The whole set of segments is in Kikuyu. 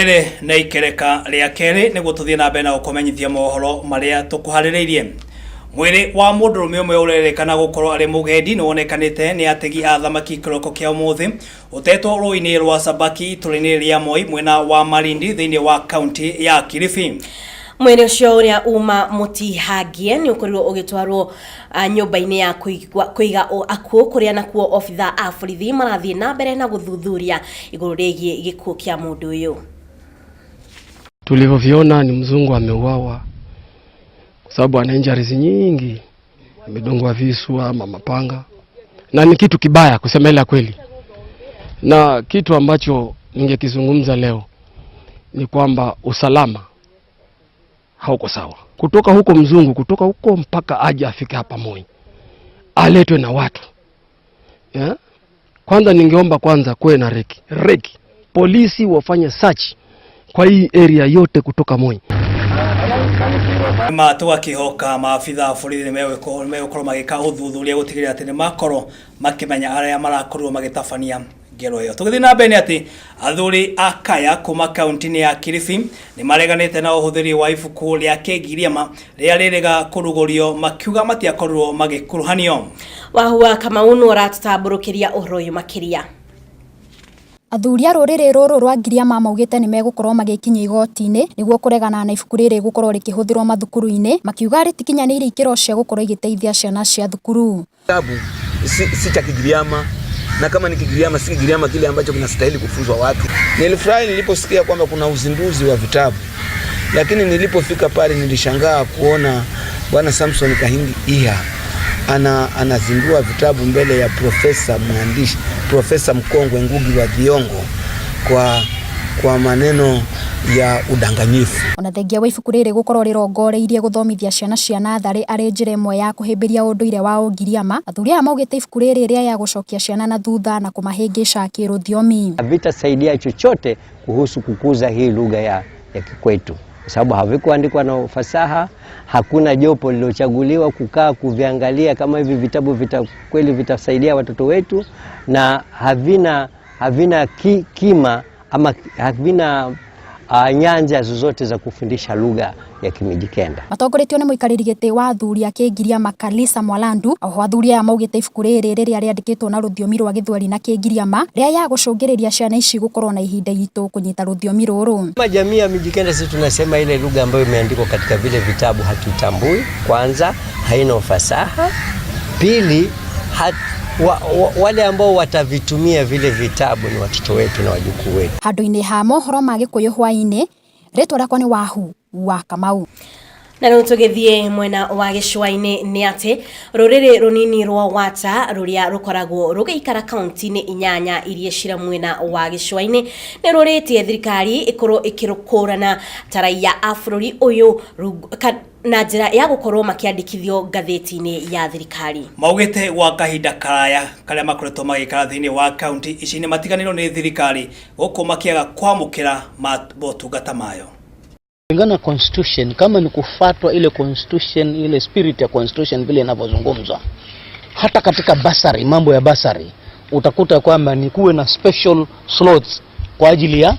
Rĩrĩ nĩ ikereka rĩa kerĩ nĩguo tũthiĩ na mbere na gũkũmenyithia mohoro marĩa tũkũharĩrĩirie. Mwĩrĩ wa mũndũrũme ũmwe ũrerĩkana gũkorwo arĩ mũgendi nĩ wonekanĩte nĩ ategi a thamaki kĩroko kĩa ũmũthĩ ũtetwo rũĩ-inĩ rwa Sabaki itũra-inĩ rĩa Moi mwena wa Malindi thĩinĩ wa kaunti ya Kilifi. Mwĩrĩ ũcio ũrĩa uma mũtihangie nĩ ũkorirwo ũgĩtwarwo nyũmba-inĩ ya kũiga akuũ kũrĩa nakuo obitha a borithi marathiĩ na mbere na gũthuthuria igũrũ rĩgiĩ gĩkuũ kĩa mũndũ ũyũ. Tulivyoviona ni mzungu ameuawa kwa sababu ana injuries nyingi, amedungwa visu ama mapanga, na ni kitu kibaya kusema ile kweli. Na kitu ambacho ningekizungumza leo ni kwamba usalama hauko sawa. Kutoka huko mzungu, kutoka huko mpaka aje afike hapa Moi, aletwe na watu yeah? Kwanza ningeomba kwanza kuwe na recce recce, polisi wafanye search kwa hii area yote kutoka Moi. Ma tũgakĩhoka maabitha a borithi nĩ megũkorwo magĩka ũthuthuria gũtigĩrĩra atĩ nĩ makorwo makĩmenya arĩa marakorirwo magĩtabania ngero ĩyo. Tũgĩthiĩ na mbere nĩ atĩ athuri a Kaya kuma kaunti-inĩ ya Kilifi nĩ mareganĩte na ũhũthĩri wa ibuku rĩa Kĩgiriama rĩrĩa rĩrĩga kũrugũrio makiuga matiakorirwo magĩkuruhanio. Wahua Kamau nũ ũratũtambũrũkĩria ũhoro ũyũ makĩria. Athuri a rũrĩrĩ rũrũ rwa Ngiriama maugĩte nĩ megũkorwo magĩkinyia igoti-inĩ nĩguo kũregana na ibuku rĩrĩ gũkorwo rĩkĩhũthĩrwo mathukuru-inĩ, makiuga rĩtikinyanĩirie ikĩro cia gũkorwo igĩteithia ciana cia thukuru. Kitabu si cha Kigiriama na kama ni Kigiriama si Kigiriama kile ambacho kinastahili kufunzwa watu. Nilifurahi niliposikia kwamba kuna uzinduzi wa vitabu, lakini nilipofika pale nilishangaa kuona Bwana Samson Kahindi Iha anazindua vitabu mbele ya profesa mwandishi, profesa mkongwe Ngugi wa Thiong'o kwa maneno ya udanganyifu. Ona thengia wa ibuku rĩrĩ gũkorwo rĩrongoreirie gũthomithia ciana cia natharĩ arĩ njĩra ĩmwe ya kũhĩmbĩria ũndũire wa Ũngiriama, athuri aya maugĩte ibuku rĩrĩ rĩaya gũcokia ciana na thutha na kũmahĩngĩca kĩrũthiomi. Havitasaidia chochote kuhusu kukuza hii lugha ya kikwetu kwa sababu havikuandikwa na ufasaha. Hakuna jopo lilochaguliwa kukaa kuviangalia kama hivi vitabu kweli vitasaidia watoto wetu, na havina kima ama havina nyanja zozote za kufundisha lugha ya Kimijikenda. Matongoretio nĩ mũikarĩri gĩtĩ wa athuri a Kĩngiriama Kalisa Mwalandu, oho athuri aya maugĩte ibuku rĩrĩ rĩrĩa rĩandĩkĩtwo na rũthiomi rwa Gĩthweri na Kĩngiriama rĩaya gũcũngĩrĩria ciana ici gũkorwo na ihinda iritũ kũnyita rũthiomi rũrũ. Kama jamii ya Mijikenda sisi tunasema ile lugha ambayo imeandikwa katika vile vitabu hatuitambui. Kwanza haina ufasaha, pili wale ambao watavitumia vile vitabu ni watoto wetu na wajukuu wetu. Handũ-inĩ ha mohoro ma Gĩkũyũ hwaĩ-inĩ, rĩtwa rĩakwa nĩ Wahu wa Kamau. Na rĩu tũgĩthiĩ mwena wa gĩcũa-inĩ nĩ atĩ rũrĩrĩ rũnini rwa Wata rũrĩa rũkoragwo rũgĩikara kaunti-inĩ inyanya iria cira mwena wa gĩcũa-inĩ nĩ rũrĩtie thirikari ĩkorwo ĩkĩrũkũrana ta raiya a bũrũri ũyũ na njĩra ya gũkorwo makĩandĩkithio ngathĩti-inĩ ya thirikari. Maugĩte gwa kahinda karaya karĩa makoretwo magĩikara thĩinĩ wa kaunti ici nĩ matiganĩirwo nĩ thirikari gũkũ makĩaga kwamũkĩra motungata mayo. Kulingana na constitution, kama ni kufatwa ile constitution, ile spirit ya constitution vile inavyozungumzwa, hata katika bursary, mambo ya bursary utakuta kwamba ni kuwe na special slots kwa ajili ya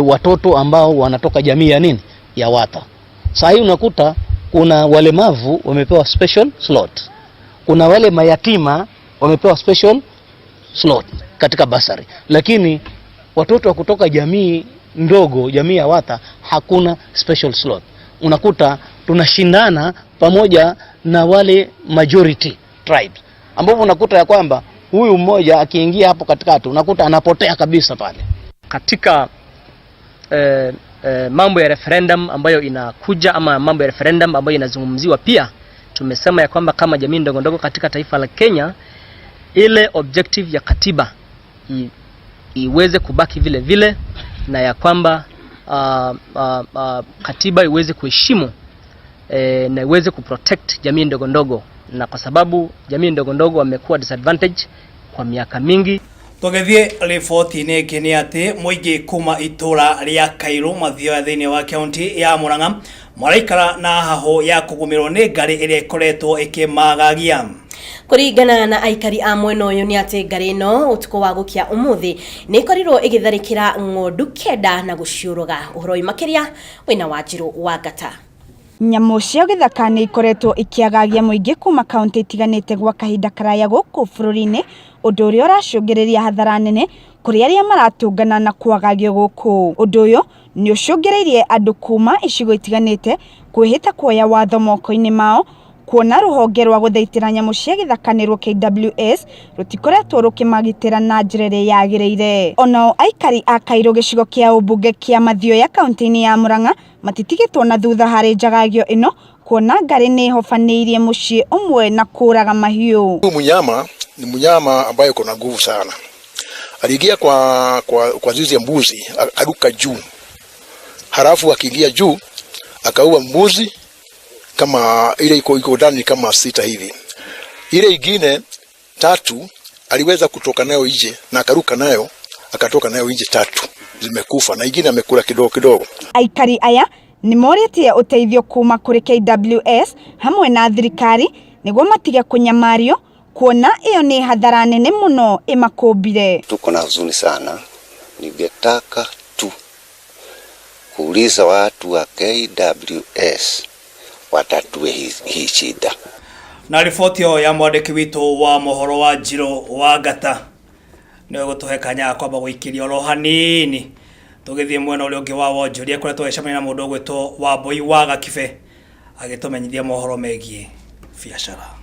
watoto ambao wanatoka jamii ya nini ya Wata. Saa hii unakuta kuna walemavu wamepewa special slot, kuna wale mayatima wamepewa special slot katika bursary, lakini watoto wa kutoka jamii ndogo, jamii ya Wata, hakuna special slot. Unakuta tunashindana pamoja na wale majority tribes, ambapo unakuta ya kwamba huyu mmoja akiingia hapo katikati unakuta anapotea kabisa pale. Katika mambo ya referendum ambayo inakuja ama mambo ya referendum ambayo inazungumziwa, pia tumesema ya kwamba kama jamii ndogo ndogo katika taifa la Kenya, ile objective ya katiba iweze kubaki vile vile na ya kwamba katiba iweze kuheshimu na iweze kuprotect jamii ndogo ndogo, na kwa sababu jamii ndogo ndogo wamekuwa disadvantage kwa miaka mingi. Tũgĩthiĩ riboti-inĩ ĩngĩ nĩ atĩ mũingĩ kuma itũra rĩa Kairu Mathioya thĩinĩ wa kaunti ya Murang'a maraikara na hahũ ya kũgũmĩrwo nĩ ngarĩ ĩrĩa ĩkoretwo ĩkĩmagagia. Kũringana na aikari a mwena ũyũ nĩ atĩ ngarĩ ĩno ũtukũ wa gũkĩa ũmũthĩ nĩ ĩkorirwo ĩgĩtharĩkĩra ng'ondu kenda na gũciũrũga. Ũhoro ũyũ makĩria wĩna Wanjirũ wa Ngata. Nyamũ cia gĩthaka nĩ ikoretwo ikĩagagia mũingĩ kuma kaunti itiganĩte gwa kahinda karaya gũkũ bũrũri-inĩ, ũndũ ũrĩa ũracũngĩrĩria hathara nene kũrĩ arĩa maratũngana na kwagagio gũkũ. Ũndũ ũyũ nĩ ũcũngĩrĩirie andũ kuma icigo itiganĩte kwĩhĩta kuoya watho moko-inĩ mao kuona rũhonge rwa gũthaitĩra nyamũ cia gĩthaka nĩruo KWS rũtikoretwo rũkĩmagitĩra na njĩra ĩrĩa yagĩrĩire. Onao aikari a Kairũ gĩcigo kĩa ũmbunge kĩa Mathioya kaunti-inĩ ya Murang'a matitigĩtwo na thutha harĩ njagagio ĩno kuona ngarĩ nĩ ĩhobanĩirie mũciĩ ũmwe na kũraga mahiũ. Huyu mnyama ni mnyama ambaye uko na nguvu sana. Aliingia kwa, kwa, kwa zizi ya mbuzi akaruka juu, halafu akiingia juu akaua mbuzi kama ile iko iko ndani kama sita hivi. Ile ingine tatu aliweza kutoka nayo nje na akaruka nayo akatoka nayo nje, tatu zimekufa na ingine amekula kidogo kidogo. Aikari aya nĩ morĩtie ũteithio kuma kũrĩ KWS hamwe na thirikari nĩguo matige kũnyamario kuona ĩyo nĩ hathara nene mũno ĩmakũmbire. Tuko na huzuni sana. Ningetaka tu kuuliza watu wa KWS watatue hii, hii shida. Na riboti ĩyo ya mwandĩki witũ wa mohoro wa Njirũ wa Ngata nĩwe gũtũhe kanya ga kwamba gũikĩria oro hanini tũgĩthiĩ mwena ũrĩa ũngĩ wa wonjoria kũrĩa tũgĩcemania na mũndũ ũgwĩtwo Wambũi wa Gakibe agĩtũmenyithia mohoro megiĩ biacara.